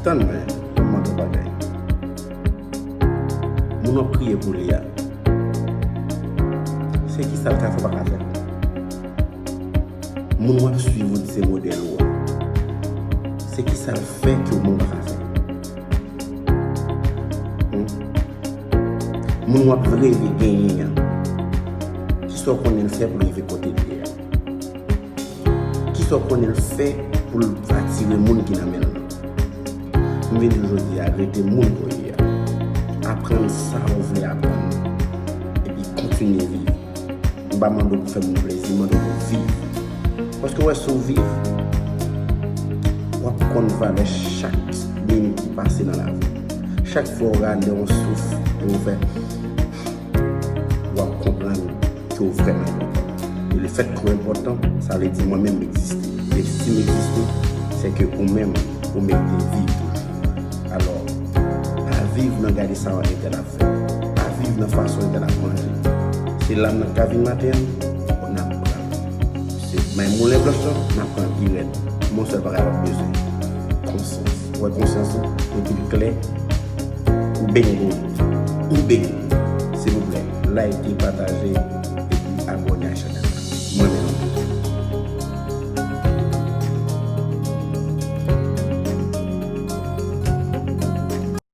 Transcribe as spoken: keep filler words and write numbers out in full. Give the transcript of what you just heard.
Tann mwen, m ap mande w bagay. Moun w ap priye pou li a, se ki sa l ka fè w pa ka fè? Moun w ap swiv ou di se modèl ou a, se ki sa l fè ke ou menm pa ka fè? Hmm? Moun w ap reve genyen an, ki sa w konnen l fè pou l rive kote l ye a? Ki sa w konnen l fè pou l atire moun ki nan men l nan? M vin di w jodi a, rete moun ke w ye a. Aprann sa ou vle aprann. Epi kontinye viv. M pa mande w pou fè moun plezi, m mande w pou viv. Paske w wè, si w viv, w ap konn valè chak minit ki pase nan lavi w. Chak fwa w rale yon souf, e w fè, w ap konprann ke w vrèman enpòtan. E lefètke w enpòtan, sa vle di mwen menm m egziste. E si m egziste, se ke ou menm, ou merite viv toujou. Alò, pa viv nan gade sa entèl ap fè. Pa viv nan fason entèl ap manje. Se lam nan k ka vin maten an, n ap pran. Se may moulen blanch lan, n ap pran pi rèd. Men yon sèl bagay w ap bezwen, konsyans. Ou wè konsyans ou, epi l klè, ou bengo. Ou bengo. Silvouplè, like, pataje.